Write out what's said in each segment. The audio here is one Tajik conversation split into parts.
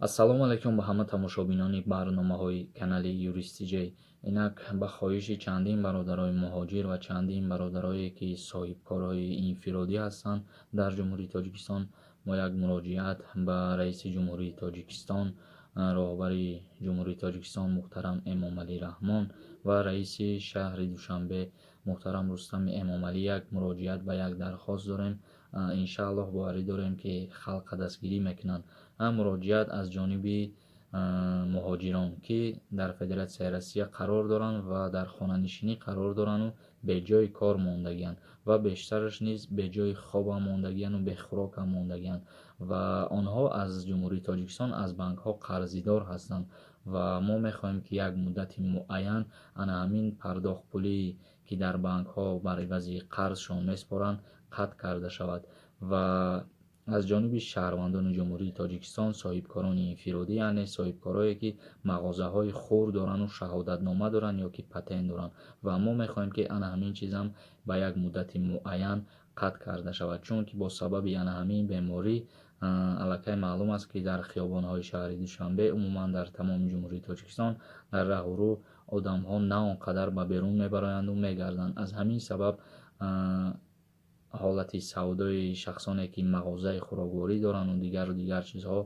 Ассалому алайкум ба ҳама тамошобинони барномаҳои канали Юрист Тиҷей. Инак, ба хоҳиши чандин бародарои муҳоҷир ва чандин бародарое, ки соҳибкорҳои инфиродӣ ҳастанд дар Ҷумҳурии Тоҷикистон, мо як муроҷиат ба раиси Ҷумҳурии Тоҷикистон, роҳбари Ҷумҳурии Тоҷикистон муҳтарам Эмомалӣ Раҳмон ва раиси шаҳри Душанбе муҳтарам Рустами Эмомалӣ як муроҷиат ва як дархост дорем. Иншааллоҳ, боварӣ дорем, ки халқа дастгирӣ мекунанд. Муроҷиат аз ҷониби муҳоҷирон, ки дар Федератсияи Россия қарор доранд ва дар хонанишинӣ қарор дорану беҷои кор мондагианд ва бештараш низ беҷои хобам мондагиану бехӯрокам мондагианд ва онҳо аз Ҷумҳурии Тоҷикистон, аз банкҳо қарзидор ҳастанд. Ва мо мехоҳем, ки як муддати муайян ана ҳамин пардохтпулӣ, ки дар банкҳо бар ивази қарзшон месупоранд, қатъ карда шавад ва аз ҷониби шаҳрвандони Ҷумҳурии Тоҷикистон, соҳибкорони инфиродӣ, яъне соҳибкорое, ки мағозаҳои хурд дорану шаҳодатнома доранд ё ки патент доранд. Ва мо мехоҳем, ки ана ҳамин чизам ба як муддати муайян қатъ карда шавад, чунки бо сабаби ана ҳамин беморӣ аллакай маълум аст, ки дар хиёбонҳои шаҳри Душанбе, умуман дар тамоми Ҷумҳурии Тоҷикистон, дар раҳу рӯ одамҳо на он қадар ба берун мебароянду мегарданд. Аз ҳамин сабаб ҳолати савдои шахсоне, ки мағозаи хӯрокворӣ дорану дигару дигар чизҳо,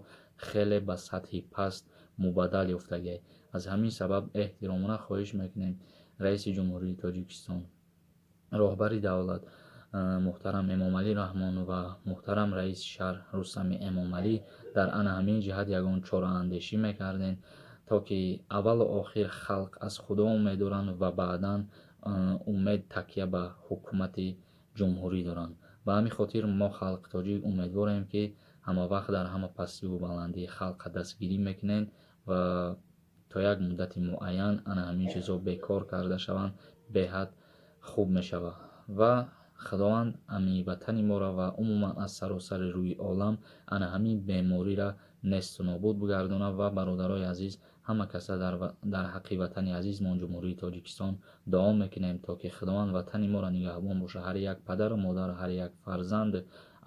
хеле ба сатҳи паст мубаддал ёфтагиай. Аз ҳамин сабаб эҳтиромона хоҳиш мекунем, раиси Ҷумҳурии Тоҷикистон, роҳбари давлат муҳтарам Эмомалӣ Раҳмон ва муҳтарам раиси шаҳр Рустами Эмомалӣ, дар ана ҳамин ҷиҳат ягон чораандешӣ мекардем, то ки аввалу охир халқ аз Худо умед доранд ва баъдан умед такя ба ҳукумати ҷумҳурӣ доранд. Ба ҳамин хотир мо, халқи тоҷик, умедворем, ки ҳамавақт дар ҳама пастиву баландии халқа дастгирӣ мекунед ва то як муддати муайян ана ҳамин чизҳо бекор карда шаванд, беҳад хуб мешавад. Ва Худованд ами ватани моро ва умуман аз саросари рӯи олам ана ҳамин бемориро несту нобуд бигардонад. Ва, бародарои азиз, ҳама каса дар ҳаққи ватани азизмон, Ҷумҳурии Тоҷикистон, дуо мекунем, то ки Худованд ватани моро нигаҳбон бошад. Ҳар як падару модар, ҳар як фарзанд,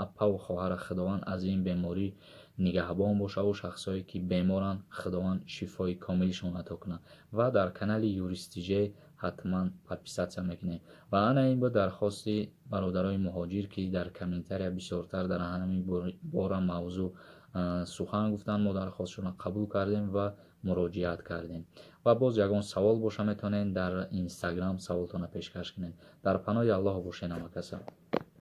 аппаву хоҳара Худованд аз ин беморӣ нигаҳбон бошаву шахсое, ки беморанд, Худованд шифои комилишон ато кунад. Ва дар канали Юрист Тиҷей ҳатман подписаться мекунем. Ва ана ин буд дархости бародарои муҳоҷир, ки дар комментария бисёртар дар ҳамин бора мавзӯъ сухан гуфтанд. Мо дархостшонро қабул кардем ва муроҷиат кардем. Ва боз ягон савол боша, метавонед дар Инстаграм саволтонро пешкаш кунед. Дар паноҳи Аллоҳ бошед, ҳамакаса.